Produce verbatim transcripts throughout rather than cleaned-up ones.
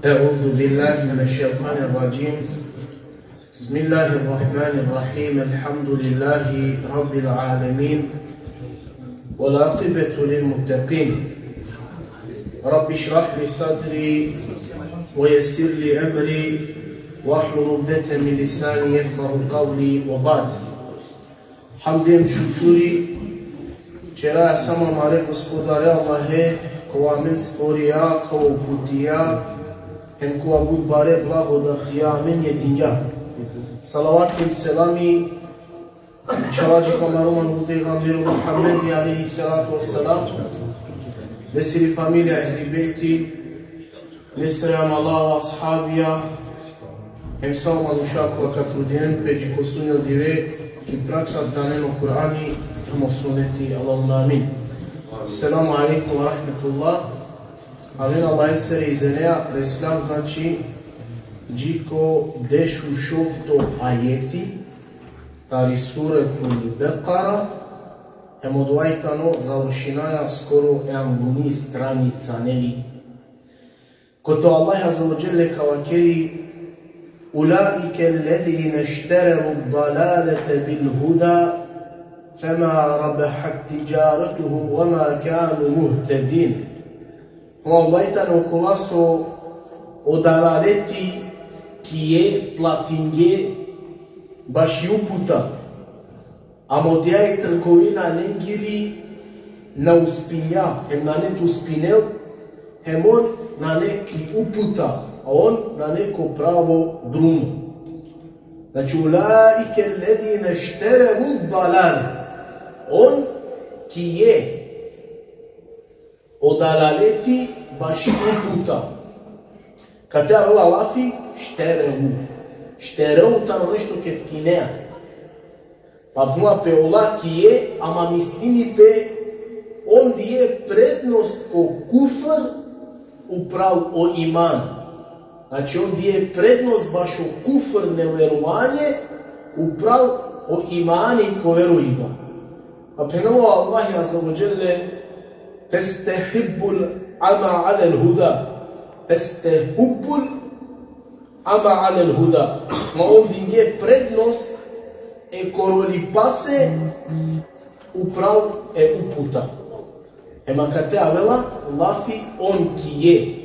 أعوذ بالله من الشيطان الرجيم. بسم الله الرحمن الرحيم. الحمد لله رب العالمين. والعاقبة للمتقين. رب اشرح لي صدري ويسر لي أمري واحلل عقدة من لساني يفقه قولي وبعد. Hamdi hem šukuri ćera samo amare Gospodare Allahe, kova amen stvorija, kova uputija, hem kova but bare blagodatija amen jedinja. Salavat hem selami ćera dži ko amaro manglo pejgamberi Muhammedi alejhi salatu vesselam, lesiri familija, ehli bejti, lesere amala, ashabija, hem sa o manuša kola ka trudinen pe dži ko sudnjo dive ki praksa te anen o Kur'ani hem o suneti. Allahumma amin. Selamu alejkum ve rahmetullah. Amin. Allahesere izinea reslam, znači, dži ko dešušovto ajeti tari Suretul Bekara, hem odova i tano završinaja skoro e anguni stranica, neli? Kote o Allah azze ve dželle ka vakeri: أولئك الذين اشتروا الضلالة بالهدى فما ربحت تجارتهم وما كانوا مهتدين. Hem odova i tane okola so o dalaleti kije, platinge baši uputa. Ama odija i trgovina lengiri na uspinja, hem nane te uspinel, hem on nane ki uputa, a on nane ko pravo drumo. Znači, أولئك الذين اشتروا الضلالة. On kije o dalaleti baši uputa. Kate avela lafi ešterevu. Ešterevu tano nešto ked kinea. Pa phenela pe ola kije, ama mislini pe on dije prednost ko kufr upral o iman. Znači, on dije prednost bašo kufr, neverovanje, upral o imani, ko verujba. Pa phenela o Allah azze ve dželle: فاستحبوا العمى على الهدى. فاستحبوا العمى على الهدى. Ma on dinge prednost e korolipase upral e uputa. Ema kate avela lafi on kije.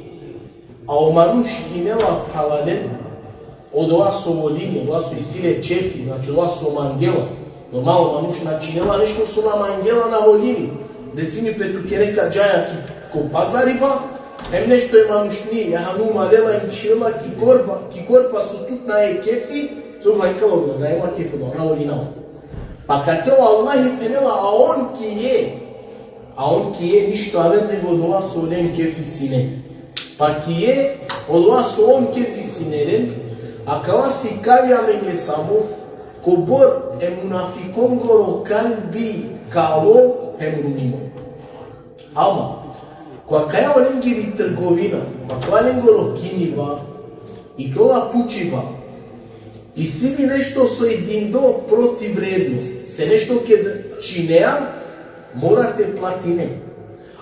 A o manuš kinela, phralalen, odova so volini, odova so isi le ćefi, znači odova so mangela. Normalno, manuš na činela nešto so na mangela, na volini. Desini pe tuke neka džaja ki, ko pazariba, hem nešto e manušni, e hanuma lela hem čhivela ki korpa, ki korpa so tut nae kefi, so lajkalo, nae ma kefi, na volina. Pa kate o Allahi phenela, a on kije, a on kije ništo aver nego odova so len kefi sine. Pa kije odova so on kefi sine len, akava sikavela amenge samo kobor e munafikongoro kalbi kalo hem rumimo. Ama, ko akaja olengiri trgovina, ko akaja olengoro kiniba, i kola pučiba, isi li nešto so i dindo protivrednost, se nešto ked činea, mora te platine.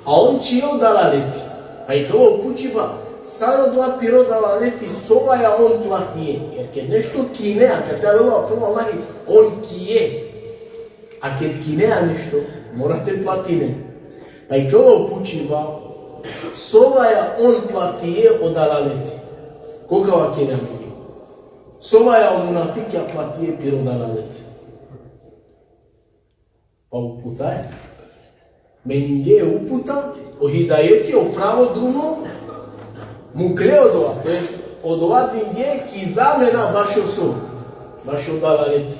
A on čije o dalaleti. Pa i kola pučiba, sar odova piro dalaleti, sovaja on platie. Jer ked nešto kinea, kate avela prvo Allahi, on kije. A ked kinea nešto, mora te platine. Pa i kola pučiba, sovaja on platie o dalaleti. Koga vakerea mi? Sovaja o munafikja platie piro dalaleti. Pa uputaja. Meninge uputa, o hidajeti, o pravo drumo, mukle odova, to jest odova dinge ki zamena bašo so, bašo dalaleti.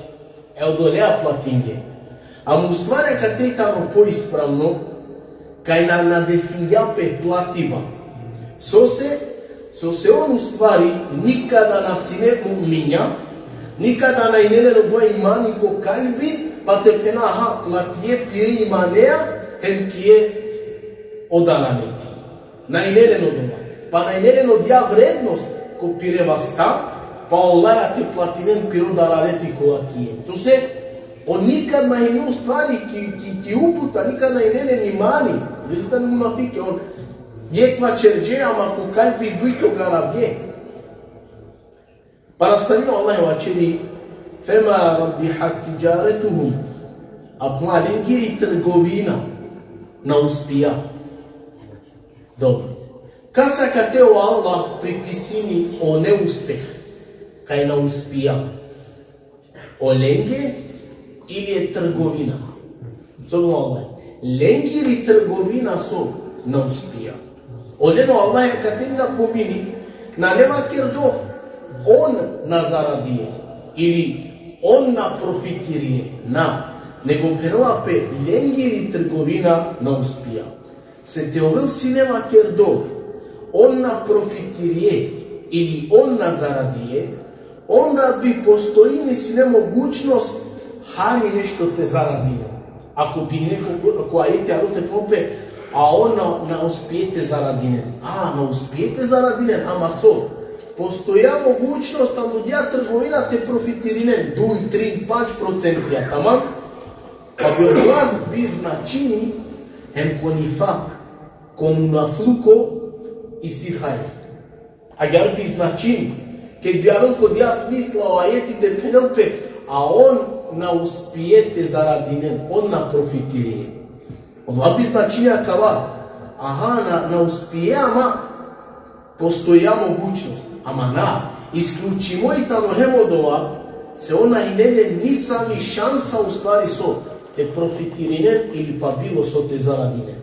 E odolea platinge. Ama u stvari kate i tano poispravno, kaj na, na desingja pe platiba. Sose, sose on u stvari nikada na sine mu'minja, nikada na ine len odova imani ko kalbi, pa te phena, aha, platie piri imanea, hem kije o dalaleti. Na ine len odova. Pa na ine len odija vrednost ko pire vasta, pa olaja te platinen piro dalaleti kola kije. Sose, on nikad na ine u stvari ki, ki, ki uputa, nikad na ine len imani. Već tani munafike, on Jekh vaćerđe, ama ko kalbi dujto garavđe. Pa nastavini o Allah vaćeri: "Fema rabihat tijaretuhum." A phenela lengiri trgovina na uspija. Dobro. Kasa kate o Allah pripisini o neuspeh, kaj na uspija? Olenge ili e trgovina? So phenela o Allah? Lengiri trgovina so na uspija. Olen o Allah kate napomini, nane vakerdo on na zaradije ili on na profitirije, na. Nego phenela pe lengiri trgovina na uspija. Se te ovel sine vakerdo on na profitirije ili on na zaradije, onda bi postojini sine mogućnost hari nešto te zaradine. Ako bi neko ko, ko ajeti alo te phenel pe, a on na, na uspije te zaradinen. A, na uspije te zaradinen, ama so? Postoja mogućnost tamo odija trgovina te profitirinen, duj, trin, panč procentija, tamam? Pa bi odova bi značini hem ko nifak, ko munafluko isi hajr. Agjaar bi značini, ked bi avel ko odija smisla o ajeti te phenel pe, a on na uspije te zaradinen, on na profitirinen. Odova bi značini akava, aha, na, na uspije, ama postoja mogućnost. Ama na, isključimo i tano hem odova, se on na hine len nisavi šansa u stvari so te profitirinen ili pa bilo so te zaradinen.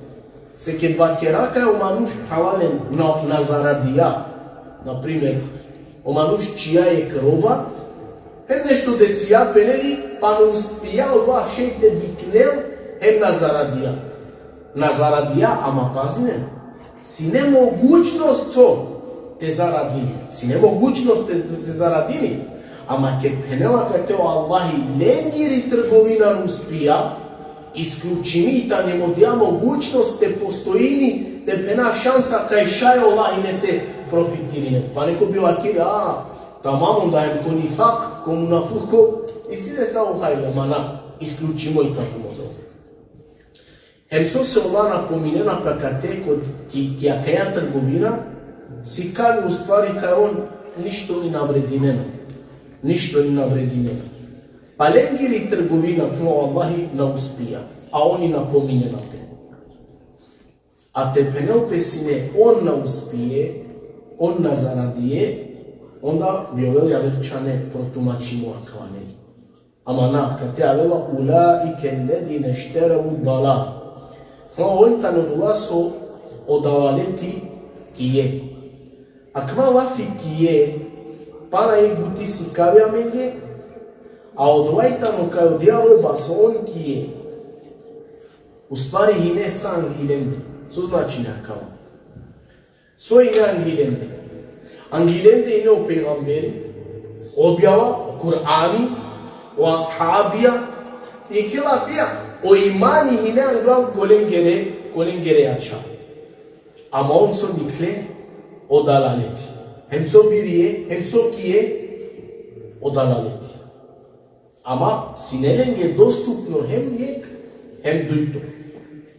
Se ked vakera kaj o manuš, phenela len, na, na zaradija. Na primer, o manuš čija jekh roba, hem nešto desija pe, neli, pa na uspija odova šej te biknel, hem na zaradija. Na zaradija, ama pazinen, sine mogućnost so te zaradini. Sine mogućnost te, te, te zaradini. Ama ked phenela kate o Allahi lengiri trgovina na uspija, isključimi tani hem odija mogućnost te postojini, te phena šansa kaj šaj ola hine te profitirinen. Pa neko bi vakeri, a, tamam, onda hem ko nifak, ko munafluko, isi le sa o hajr, ama na, isključimo i tani hem odova. Hem so se ola napominena pe kate kod ki, ki akaja trgovina, sikavi u stvari kaj on ništo ni na vredinena. Ništo ni na vredinena. Pa lengiri trgovina, phenela o Allahi, na uspija, a on i napominena pe. A te phenel pe sine on na uspije, on na zaradije, onda bi ovel javer čhane protumačimo akava, neli. Ama na, kate avela: ulaike ellezine ešterevu dalal. Phenela, on tane odola so o dalaleti kije. Akava lafi kije, pana jekh buti sikavi amenge, a odova i tano kaj odija roba so on kije, u stvari hine sa angli lende. So značini akava? So hine angli lende? Angli lende hine o pejgamberi, objava, o Kur'ani, o ashabija, i ke lafija, o imani hine anglal ko lengere, ko lengere jakha. Ama on so nikle? O dalaleti. Hem so birije, hem so kije? O dalaleti. Ama sine lenge dostupno hem jekh, hem dujto.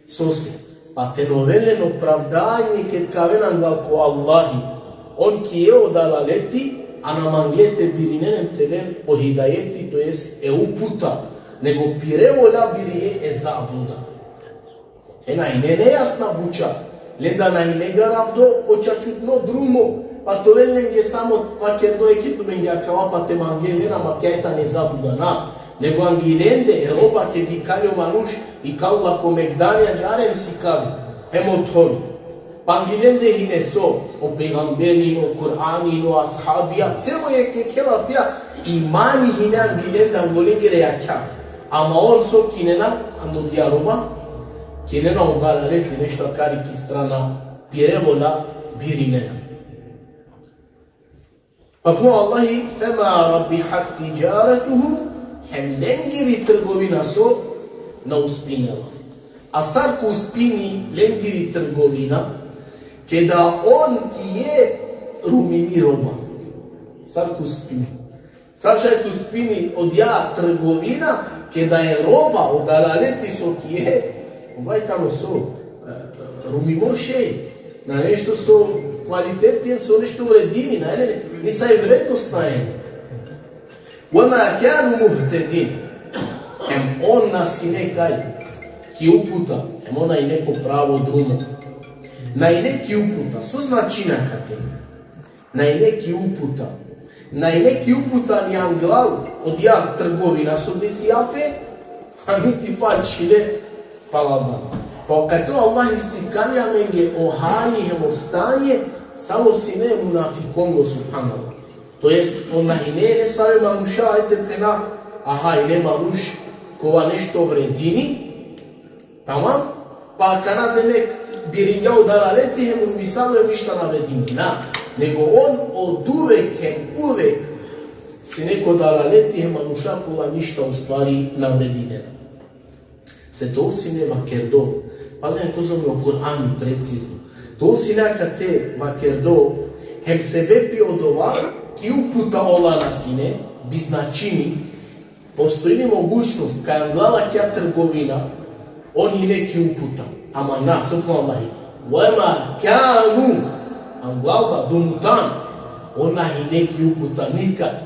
Sose? Pa te na ovel len opravdanje ked ka aven anglal ko Allahi. On kije o dalaleti, a na mangle te birinen hem te len o hidajeti, to jest e uputa, nego pire volja birije e zabluda. E na hine nejasna buća, lenda na hine garavdo o čačutno drumo, pa te ovel lenge samo vakerdo: eke tumenge akava, pa te manglen len, ama kaj tane zabluda, na. Nego angli lende, e roba ked ikali o manuš, ikali la ko megdani, ađahar hem sikavi, hem othori. Pa angli lende hine so? O pejgamberi, o Kur'ani, o ashabija, celo jekh, jekh lafija, imani hine angli lende, anglo lengere jakha. Ama on so kinena ando odija roba? Kinena o dalaleti, nešto akari ki strana, pire volja birinena. Pa phenela o Allahi: fema rabihat tijaretuhum, hem lengiri trgovina so na uspinela. A sar ka uspini lengiri trgovina, keda on kije rumimi roba? Sar ka uspini? Sar šaj te uspini odija trgovina, keda e roba, o dalaleti so kije, odova i tano so, e, rumimo šej. Na nešto so kvaliteti, so nešto vredini, na, ne, ne, ni sa i vrednost na je. وَمَا كَانُوا مُهْتَدِينَ. Hem on na sine kaj ki uputa, hem on na ine ko pravo drumo. Na ine ki uputa, so znači na kate? Na ine ki uputa. Na ine ki uputa ni anglal odija trgovina so desija pe, a niti pa čhile paladan. Pa kate o Allah sikavgja amenge o hali hem o stanje, savo sine munafikongo, subhanallah. To jest, on na hine nesave manuša, ajde pena, aha, ine manuš kova nešto vredini, tamam, pa akana demek biringja o dalaleti hem on misalo hem ništa na vredini. Na, nego on oduvek hem uvek sine ko dalaleti hem manuša kola ništa u stvari na vredinena. Se to sine vakerdo. Pazin kozom o Kur'ani precizno. To sine kate vakerdo, hem sebepi odova ki uputa ola na sine, bi značini, postojini mogućnost kaj anglal akija trgovina, on hine ki uputa. Ama na, subhanallah. وَمَا كَانُوا. Anglal da, dumutan. On na hine ki uputa nikad.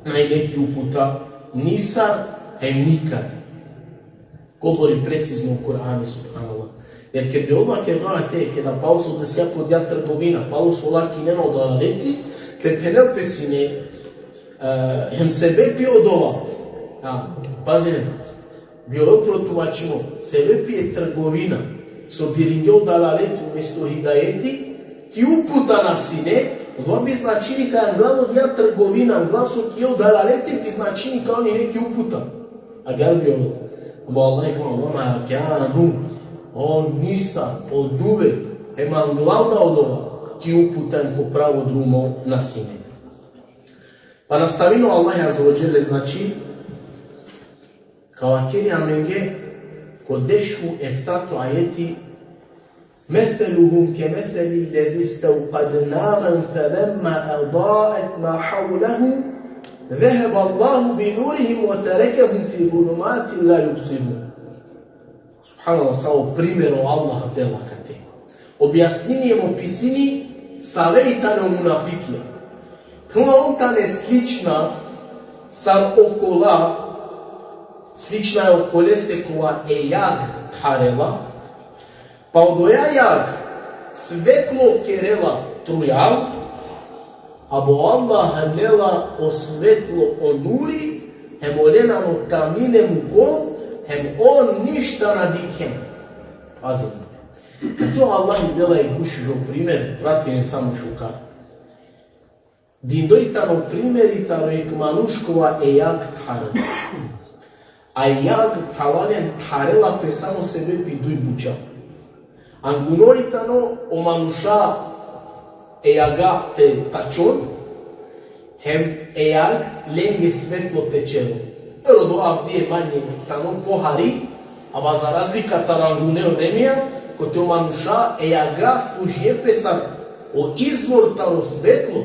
Na hine ki uputa nisar hem nikad. Kobor i precizno o Kur'ani, subhanallah. Jer ked bi ova kerdo ate, keda palo so desija pe odija trgovina, palo so ola kinena o dalaleti, te phenel pe sine, e, hem sebepi odova. Ha, pazin, bi ovel protumačimo, sebepi e trgovina, so biringja o dalaleti umesto hidajeti, ki uputa na sine, odova bi značini kaj anglal odija trgovina, anglal so ki o dalaleti, bi značini kaj on hine ki uputa. Agjaar bi ovel. Ama Allah, وَمَا كَانُوا. On nisar, oduvek, hem anglal da odova, ki uputa hem ko pravo drumo na sine. Pa nastavini o Allah azze ve dželle, znači, ka vakeri amenge ko dešueftato ajeti, مَثَلُهُمْ كَمَثَلِ الَّذِي اسْتَوْقَدَ نَارًا فَلَمَّا أَضَاءَتْ مَا حَوْلَهُ ذَهَبَ اللَّهُ بِنُورِهِمْ وَتَرَكَهُمْ فِي ظُلُمَاتٍ لَا يُبْصِرُونَ. Subhanallah, savo primer o Allah dela kate. Objasnini hem opisini save i tane o munafikija. Phenela on tane slična sar okola, slična e okolese kova e jag tharela, pa odoja jag svetlo kerela trujal, a bo Allah lela o svetlo o nuri, hem olen ano tamnine muko, hem on ništa na dikhen. Pazin. Kato Allah i dela i guš jo primer, pratinen samo šukar. Dindoj tano primeri taro jekh manuš kova e jag tharela. A jag, phralalen, tharela pe samo sebepi duj buča. Angunoj tano o manuša e jaga te tačon, hem e jag lenge svetlo te čerol. Jer odova avdive manje tano pohari, ama za razlika taro angune vremija, kote o manuša e jaga služinđe pe sar o izvor taro svetlo.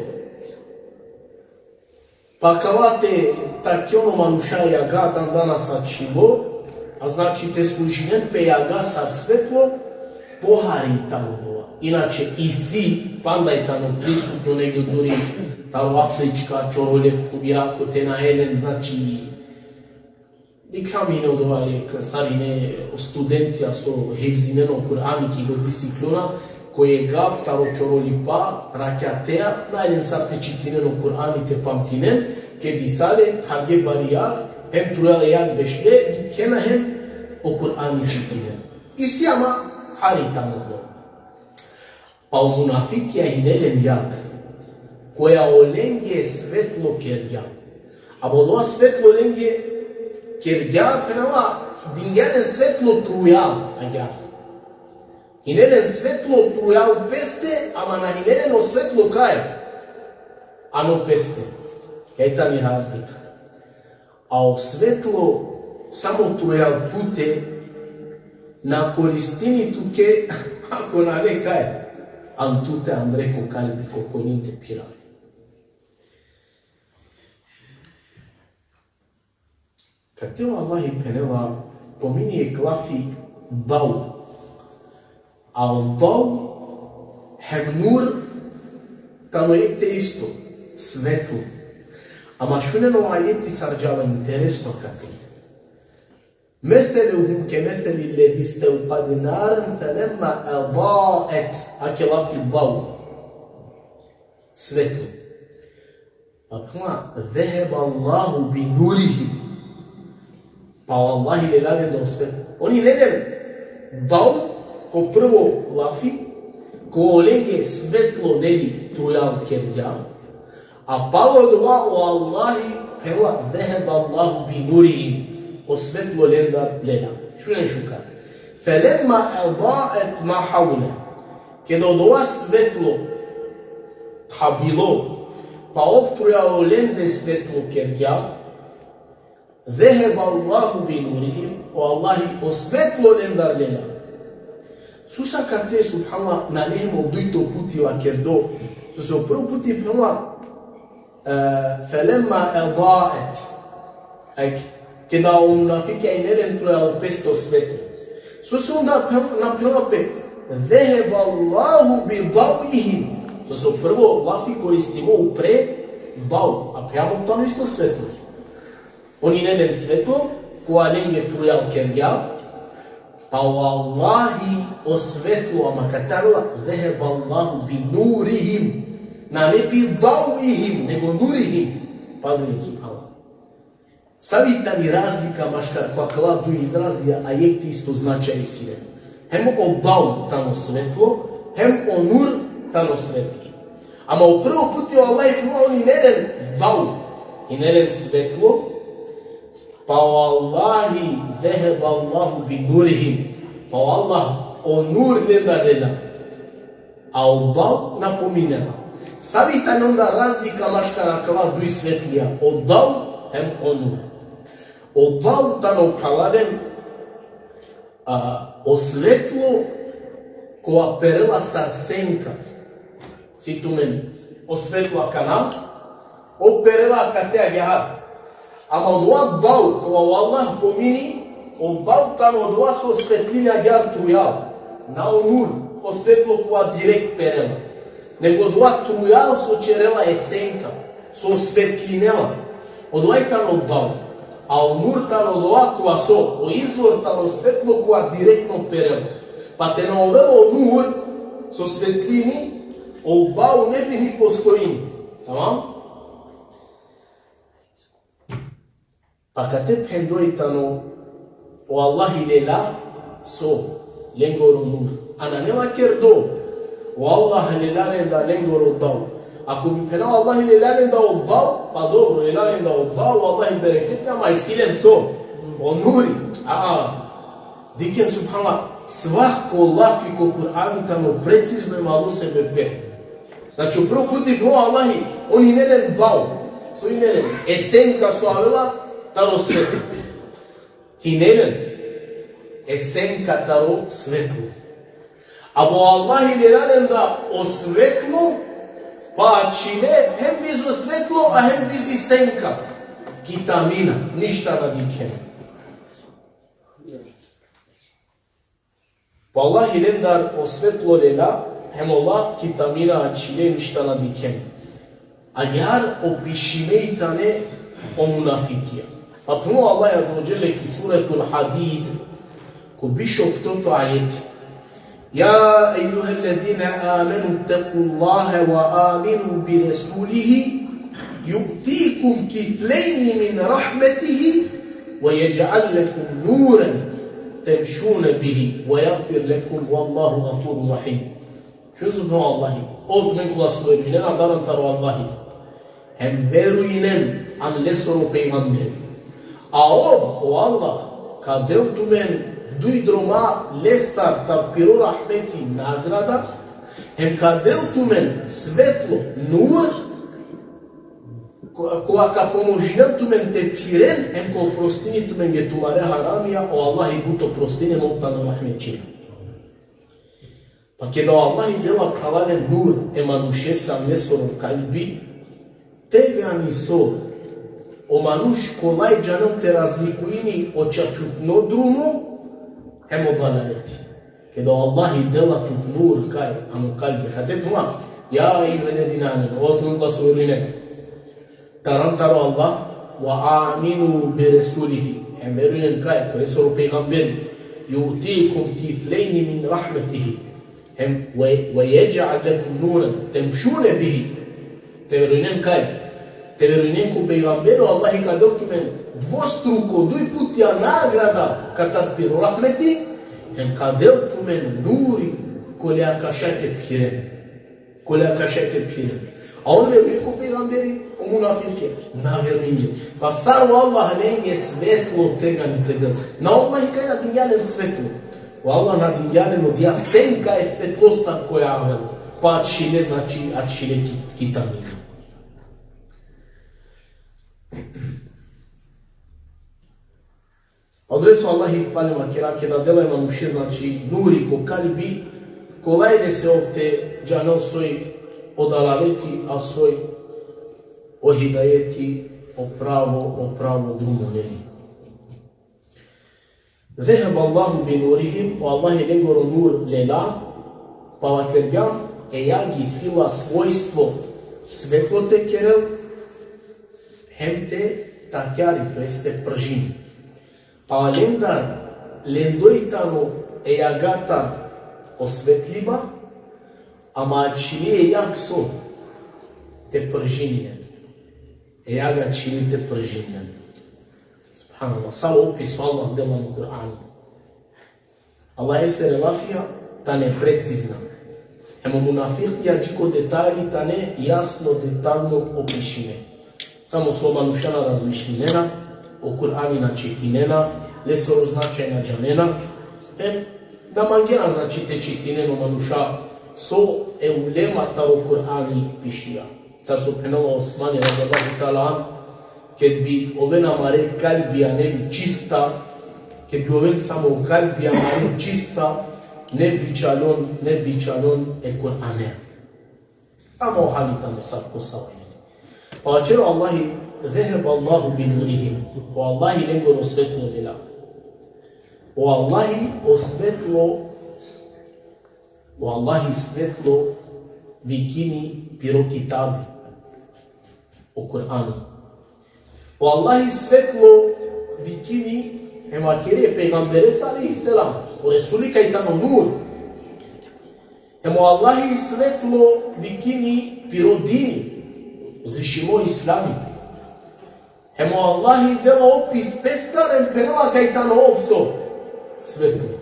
Pa kava te takjon o manuša e jaga dan danas ačhilo, a znači te služinen pe jaga sar svetlo, pohari tano odova. Inače, isi, panda i tano prisutno negde duri taro afrička čorole, kubira kote na elen, znači, dikhlja mi ine odova jekh, sar ine o studentija so hifzinena o Kur'ani ki godi siklona, ko jekh gav taro čorolipa rakjateja, na elen sar te čitinen o Kur'ani te pamtinen, ked isale, thargje bari jag, hem trujal e jag bešle, dikhena hem o Kur'ani čitinen. Isi ama hari tano odova. Pa o munafikija hine len jag, koja olenge svetlo kergja. A odova svetlo lenge kergja, phenela, dingja len svetlo trujal, agjaar. Hine len svetlo trujal peste, ama na hine len o svetlo kaj ano peste. E tani razlika. A o svetlo samo trujal tute na koristini tuke, ako nane kaj ano tute andre ko kalbi, ko kolin te phiravi. Kate o Allahi phenela, pomini jekh lafi dal. A o dal Hem nur tano jekh te isto, svetlo. Ama šunen o ajeti sar džala interesno kate. Meseluhum ke meseli lezi stevkade naren felemma edaet, ake lafi dau. Svetlo. Pa phenela, zeheballahu bi nurihim. Pa o Allahi lela lendar o svetlo. Oni lele dau, ko prvo lafi, ko olenge svetlo leli trujal kergja. A palo dova o Allahi phenela, zeheballahu bi nurihim. O svetlo lendar lela. Šunen šukar. Felemma edaet ma havle. Keda odova svetlo thabilo, pa ov trujal olende svetlo kergja, zeheballahu bi nurihim, o Allahi o svetlo lendar lela. Sose kate, subhanallah, nane hem o dujto puti vakerdo. Sose o prvo puti phenela, e, felemma edaet. Ek, keda o munafikija ine len trujal peste o svetlo. Sose onda phen-, na phenela pe, zeheballahu bi dauihim. Sose o prvo lafi koristimo upre dau, a phenela tano isto svetlo. Oni ine len svetlo, kova lenge trujal kergja, pa o Allahi o svetlo, ama kate avela, zeheballahu bi nurihim. Nane bi dauihim, nego nurihim. Pazinen, subhanallah. Savi tani razlika maškar ko akala duj izrazija, a jekh te isto značaj isi len. Hem o dau tano svetlo, hem o nur tano svetlo. Ama o prvo puti o Allahi phenela, oni ine len dau, ine len svetlo, pa o Allahi, zeheballahu bi nurihim, pa o Allah o nur lendar lela. A o dau na pominela. Savi tani onda razlika maškar akala duj svetlija, o dau hem o nur. O dau tano, phralalen, a, o svetlo kova perela sar senka. Si tumen o svetlo akana, ov perela kate agjaar. Ama odova dau, kova o Allah pomini, o dau tano odova so svetlini agjaar trujal. Na o nur, o svetlo kova direkt perela. Nego odova trujal so ćerela e senka, so svetlinela. Odova i tano dau. A o nur tano odova kova so, o izvor tano svetlo kova direktno perela. Pa te na ovel o nur so svetlini, o dau ne bi ni postojini. Tamam? Pa kate phendoj tano, o Allahi lela so, lengoro nur. A nane vakerdo, o Allah lela lendar lengoro dau. Ako bi phena o Allahi lela lendar o dau, pa dobro, lela lendar o dau, o Allahi bereketi, ama isi len so, o nuri. A, a. Dikhen, subhanallah, svako lafi ko Kur'ani tano precizno i malo sebepe. Znači, o prvo puti phenela o Allahi, on ine len dau. So ine len? E senka so avela taro svetlo. Ine len e senka taro svetlo. Ama o Allahi lela lendar o svetlo, pa ačhile hem bizo svetlo, a hem bizi senka. Ki tamnina, ništa na dikhena. Pa o Allahi lendar o svetlo lela, hem ola ki tamnina ačhile, ništa na dikhen. Agjaar opišime i tane o munafikija. Pa phenela o Allah azze ve dželle ki suretul Hadid, ko biš oftoto ajeti. يا أيها الذين آمنوا اتقوا الله وآمنوا برسوله يؤتكم كفلين من رحمته ويجعل لكم نورا تمشون به ويغفر لكم والله غفور رحيم. Šun, subhanallah. O tumen kola so verujinen, adaran taro Allahi. Hem verujinen ano lesoro pejgamberi. A ov, o Allah, ka del tumen duj droma lestar taro piro rahmeti nagrada, hem ka del tumen svetlo, nur, ko-, kova ka pomožinel tumen te phiren, hem ka oprostini tumenge tumare haramija, o Allahi but oprostinen, ov tano rahmetčija. Pa keda o Allahi dela, phralalen, nur e manušese ano lesoro kalbi, tegani so o manuš kolaj džanel te razlikujini o čačutno drumo hem o dalaleti. E da o Allahi dela tut nur kaj ano kalbi. Kate tuma, ja ejuhellezine amenu, o tumen kola so verujnen. Taran taro Allah, ve aminu bi resulihi. Hem verujnen kaj, ko lesoro pejgamberi. Ju'tikum kiflejni min rahmetihi. Hem ve, ve jedžal lekum nuren, temšune bihi. Te verujnen kaj. Te verujnen ko pejgamberi, o Allahi ka del tumen dvostruko, duj putija nagrada katar piro rahmeti, hem ka del tumen nuri, kola ka šaj te phiren. Kola ka šaj te phiren. A on verujnen ko pejgamberi, o munafikija. Na verujnen. Pa sar o Allah lenge svetlo tegani te del. Na o Allahi kaj na dingja len svetlo. O Allah na dingja len, odija senka e svetlostar koja avela. Pa ačhile, znači, ačhile ki, ki tamnina. Odolese o Allahi, palem akera, keda dela e manuše, znači, nuri ko kalbi, kolaj lese ov te džanel soj o dalaleti, a soj o hidajeti, o pravo, o pravo drumo, neli. Zehebe Allahu bi nurihim, o Allahi lengoro nur lela, pa vakergjam, e jag isi la svojstvo svetlo te kerel, hem te takjari, to jest te pržini. Pa lendar, lendoj taro e jagatar o svetliba, ama ačhili e jag so te pržini len. E jag ačhili te pržini len. Subhanallah, sar opis o Allah dela ano Kur'ani. Allahesere lafija tane precizna. Hem o munafikija dži ko detalji tane jasno, detaljno opišime. Samo so manuša na razmišljinena, o Kur'ani na čitinena, lesoro značaj na džanena, hem na mangena, znači, te čitinen o manuša so e ulema taro Kur'ani pišija. Sar so phenela o Osmani radijallahu ta'ala anhu, ked bi oven amare kalbija, neli, čista, ked bi oven samo kalbija amare čista, ne bi čalon, ne bi čalon e Kur'ane. Ama o hali tano sar ko savo, neli. Pa vaćeri o Allahi, zehebe Allahu bi nurihim. O Allahi lengoro svetlo lela. O Allahi o svetlo, o Allahi svetlo vikini piro kitabi, o Kur'ani. O Allahi svetlo vikini hem akere pejgamberese alejhi selam, o Resuli kaj tano nur. Hem o Allahi svetlo vikini piro dini, uzvišimo Islami. Hem o Allahi dela opis pestar, hem phenela kaj tano ov so svetlo.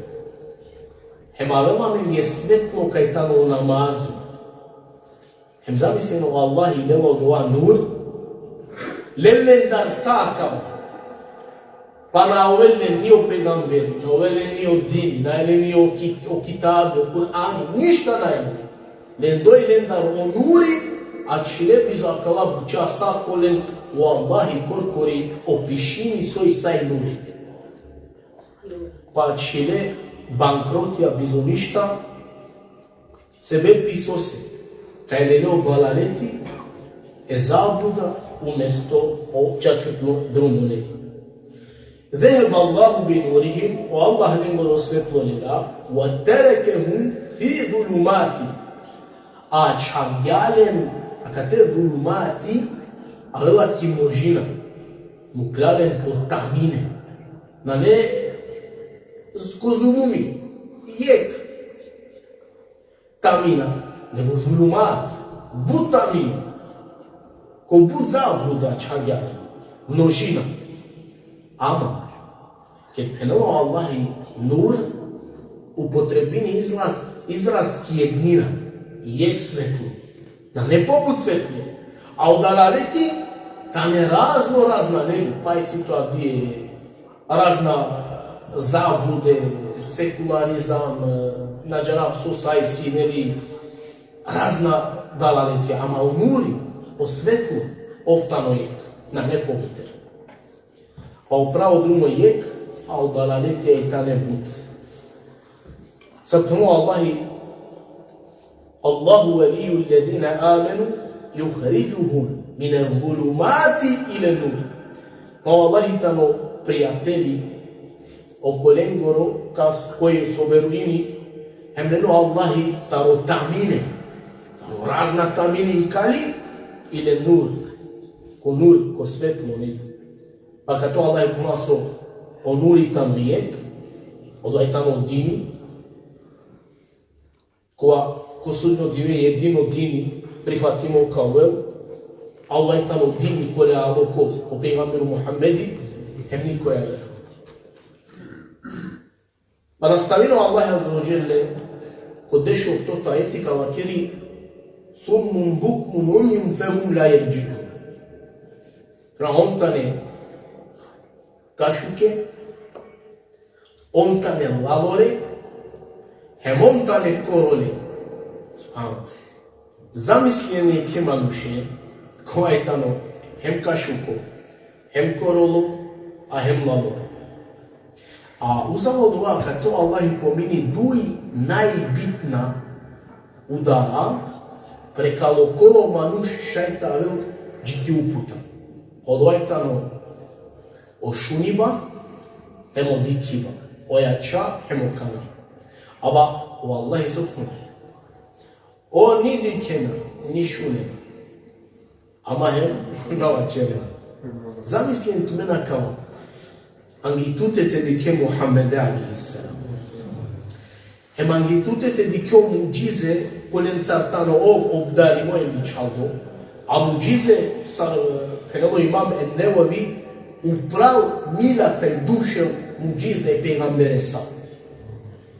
Hem avela amenge svetlo kaj tano o namazi. Hem zamislin, o Allahi lela odova nur, lel lendar sa akava. Pa na ovel len ni o pejgamberi, na ovel len ni o dini, na ovel len ni o ki-, o kitabi, o Kur'ani, ništa na ovel len. Lendoj lendar o nuri, ačhile bizo akala buća sa kolen, o Allahi korkori opišini soj sa i nuri. Pa ačhile bankrotija bizo ništa, sebepi sose, kaj lele o dalaleti, e zabluda, umesto o čačutno drumo, neli. Zehebe Allahu bi nurihim, o Allah lengoro svetlo lela, ve terekehum fi zulumati. A ačhavgja len, akate zulumati, avela ki množina. Mukhlja len ko tamine. Nane s-, ko zulumi. Jekh tamina, nego zulumat, but tamina. Ko but zabluda ačhavgja, množina. Ama, ked phenela o Allahi nur, upotrebini izraz, izraz ki jednina, jekh svetlo. Nane pobut svetlo. A o dalaleti, tane razno razna, neli, pa isi tu avdive razna zablude, sekularizam, na džanav so sa isi, neli, razna dalaleti, ama o nuri, o svetlo, ov tano jekh, nane pobuter. Pa o pravo drumo jekh, a o dalaleti i tane but. Sar phenela o Allahi, Allahu veliju lledhina amenu, juhridžuhum mine zulumati ile nur. Pa o Allahi tano prijateli okolengoro kas-, koj so verujini, Hem len o Allahi taro tamine, taro razna tamine ikali, i len nur, ko nur, ko svetlo, ne? Pa kato o Allahi phenela so o nuri tano jekh, odova tano dini, kova ko sudnjo dive jedino dini prihvatimo ka ovel, a odova tano dini kole alo ko, o pejgamberi Muhammedi, hem nikoja. Pa nastavini o Allah azze ve dželle ko dešofto ajeti ka vakeri: "Summun bukmun umyun fehum la jerđiun." Pra on tane kašuke, on tane lalore, hem on tane korole. Subhanallah. Zamislinen jekhe manuše, kova tano hem kašuko, hem korolo, a hem laloro. A uzalo dova kato Allahi pomini duj najbitna udara, prekalo kova o manuš šaj te avel dži ki uputa. Odova tano o šuniba, hem o dikhiba, o jača, hem o kana. Aba o Allahi so phenela: On ni dikhena, ni šunena, ama hem na vaćerena. Zamislinen tumen akava. Angli tute te dikhe Muhammede alejhi selam. Hem angli tute te dikhe o mudžize, kolencar tano ov obdarimo hem bičhaldo. A mudžize, sar, e, phenela o Imam en-Nevevi, upral milat i dušel mudžize e pejgamberesa.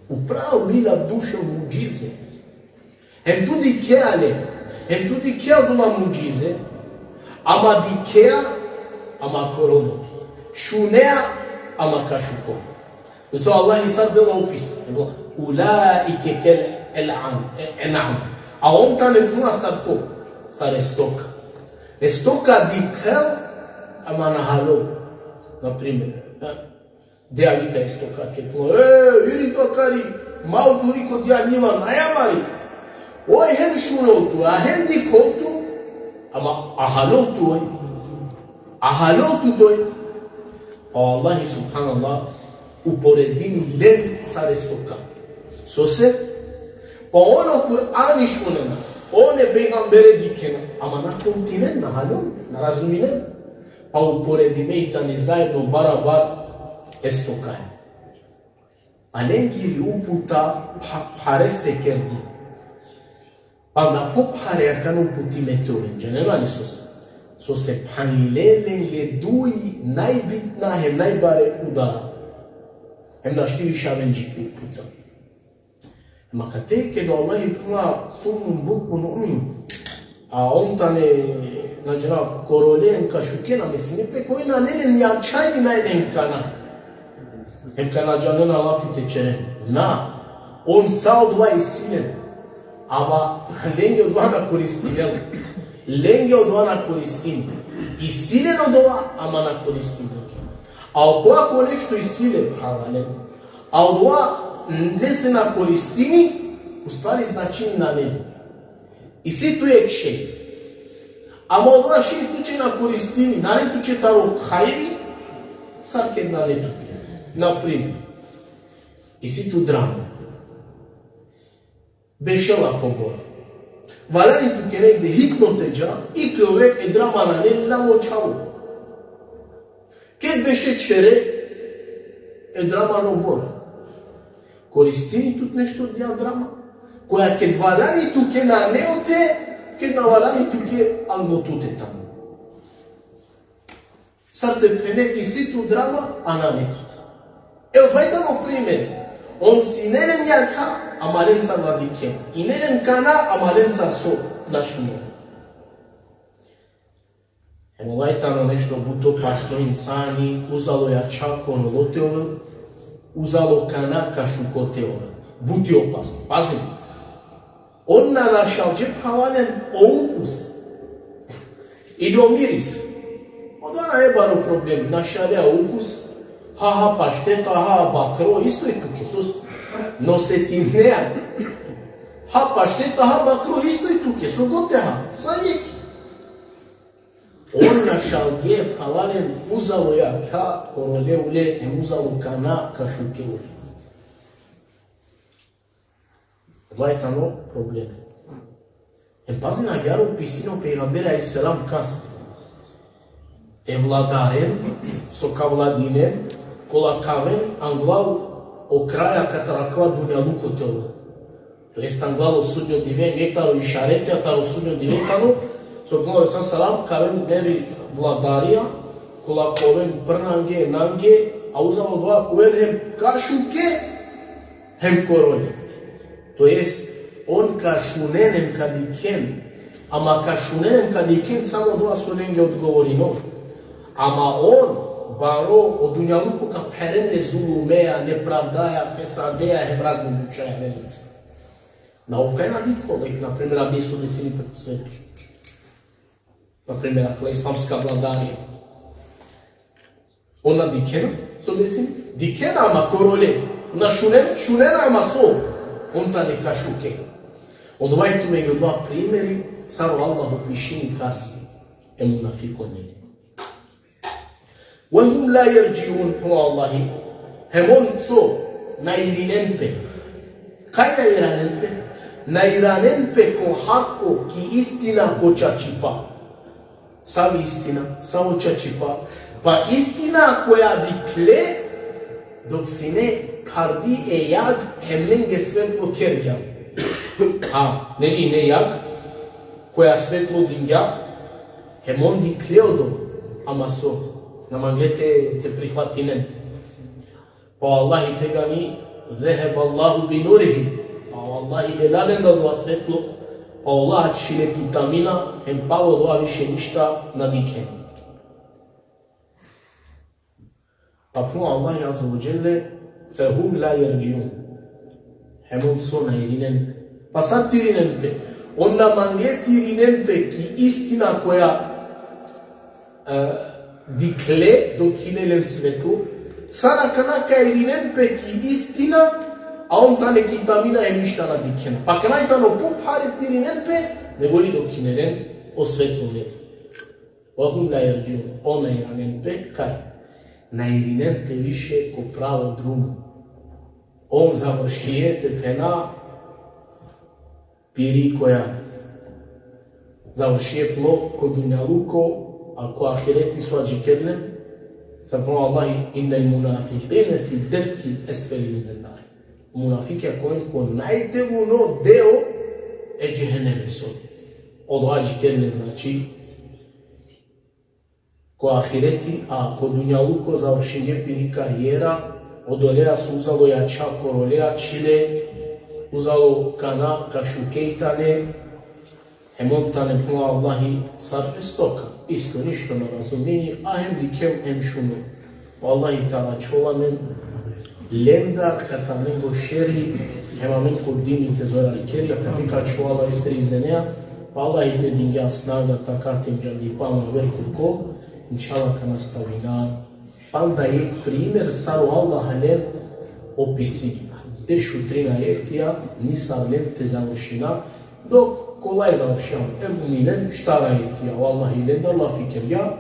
Upral milat, dušel mudžize. Hem tu dikhea le, hem tu dikhea odola mudžize, ama dikhea, ama korolo. Šunea, ama kašuko. So Allah i sad dela opis. Ulaike kel en'am, e-, en'am. A on tane phenela sar ko, sar e stoka. E stoka dikhel, ama na halel. Na primer, e, Dea vi kaj stoka ke phenela: E, iri tu akari, ma uduri ko dija njiva, naja mari. Oj hem šunel tu, a hem dikhol tu, ama a halel tu oj. A halel tu doj. Pa o Allahi subhanallah uporedini len sar e stoka. Sose? Pa on o Kur'ani šunena, on e pejgambere dikhena, ama na kontinen, na halel, na razuminen. Pa uporedime i tane zajedno barabar e stokaja. A lengiri uputa pha-, phareste kerdi. Panda pophare akana uputime te oven. Džanena li sose? Sose phanle lenge duj najbitna hem najbare udara. Hem našti više aven dži ki uputa. Ama kate keda o Allahi phenela summun bukmun umyun, a on tane, na džanav, korole hem kašuke, na mislini pe koj nane len jača ili nane len kana. Hem kaj na džanena lafi te ćeren. Na, on sa odova isi len. Ama lenge odova na koristinel. Lenge odova na koristini. Isi len odova, ama na koristini. A okova ko nešto isi len, halalen. A odova lese na koristini, u stvari značini nane len. Isi tu jekh šej. Ama odova šej tuće na koristini, nane tuće taro hajri, sar ked nane tute. Na primer, isi tu drama. Bešela kobor. Valjani tuke negde hitno te dža, ikle ove, e drama nane len, lavo čhavo. Ked beše čhere, e drama na obor. Koristini tut nešto odija drama, koja ked valjani tuke nane ote, ked na valjani tuke anglo tute tano. Sar te phene isi tu drama, a nane tut. E, odova tano primer. On sine len jakha, ama lencar na dikhen. Ine len kana, ama lencar so na šunen. Hem odova tano nešto but opasno, insani uzalo jačha korolo te ovel, uzalo kana kašuko te ovel. But i opasno. Pazin. On na našalđe, phralalen, o ukus ili o miris. Odova nane baro problem. Našalea o ukus, ha, ha pašteta, ha bakro, isto i tuke, so s-, na osetinea. Ha pašteta, ha bakro, isto i tuke, so god te ha, sa jekh. On našalđe, phralalen, uzalo jakha korole ule, hem uzalo kana kašuke ule. Vaj tano problem. Em pazin, agjaar opisini o pejgamberi alejhi selam kas. E vladaren, so ka vladinen, kola ka aven anglal o kraja katar akava dunjaluko te ovel. To jest anglal o sudnjo dive, jekh taro išaretija taro sudnjo dive tano, so phenela o Resul selam, ka aven neri vladarija, kola ka oven prnange, nange, a uzalo dova ka oven hem kašuke, hem korole. To jest, on ka šunen hem ka dikhen, ama ka šunen hem ka dikhen samo dova so lenge odgovorimo. Ama on, baro o dunjaluko ka pheren le zulumeja, nepravdaja, fesadeja, hem razne bučaja, nevica. Na ov kaj na diklo, like, na primer, avdive so desini pe svetu. Na primer, akala islamska vladarija. On na dikhena so desini? Dikhena, ama korole. Na šunen, šunena, ama so? On tane kašuke. Odova i tumenge odova primeri, sar o Allah opišini kas e munafikonenge. Ve hum la jerđiun, phenela o Allahi, hem on so, na irinen pe. Kaj na iranen pe? Na iranen pe ko hako, ki istina, ko čačipa. Savi istina, savo čačipa? Pa istina koja dikhle, dok sine thardi e jag, hem lenge svetlo kergja. A, neli, ine jag, koja svetlo dingja, hem on dikhle odova, ama so, na mangle te, te prihvatinen. Pa o Allahi tegani, zeheballahu binurihim. Pa o Allahi lela lendar odova svetlo, pa o Allah ačhile ki tamina, hem palo odova više ništa na dikhen. Pa phenela o Allahi azze ve dželle, fe hum la jerđiun. Hem on so, na irinen pe. Pa sar te irinen pe? On na mangle te irinen pe ki istina koja, e, dikhle dok hine len svetu, sar akana ka irinen pe ki istina, a on tane ki tamina hem ništa na dikhena. Pa akana i tano pophare te irinen pe, nego li dok hine len o svetlo, neli. Ve hum la jerđiun, on na irinen pe kaj? Na irinen pe više ko pravo drumo. On završie, te phena, piri koja. Završie plo ko dunjaluko, a ko ahireti so adžikerel len, sar phenela o Allahi, innel munafikine fi derkil esfeli minen nar. Munafikija ka oven ko najteguno deo e džehennemesoro. Odova adžikerel len, znači, ko ahireti, a ko dunjaluko završinge piri karijera, odoleja so uzalo jačha korole ačhile, uzalo kana, kašuke i tane, hem on tane, phenela o Allahi, sar žestoka, isto ništo na razumini, a hem dikhel hem šunel. O Allahi te aračhola amen lendar, katar lengo šeri, hem amen ko dini te zoralkeri, a kate ka ačhola e srizenea, pa Allahi te dingja snaga, takat hem džandipa aver kurko, inšallah ka nastavina. Panda jekh primer sar o Allah len opisini. Dešutrin ajetija, nisar len te završina, dok kolaj završina e muminen, štar ajetija, o Allahi lendar lafi kergja,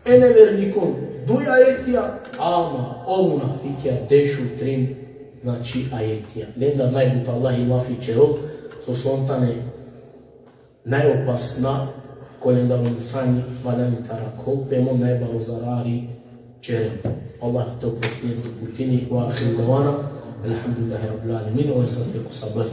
e nevernikon duj ajetija, ama o munafikija dešutrin, znači, ajetija. Lendar najbut o Allahi lafi ćerol, so on tane najopasna, ko lendar o insani valjani te arakhol pe, hem on najbaro zarari ćeren. Allah te oprostini, te uputini, ve ahiru davana, elhamdulillahi rabbil alemin, ove saste ko sabari.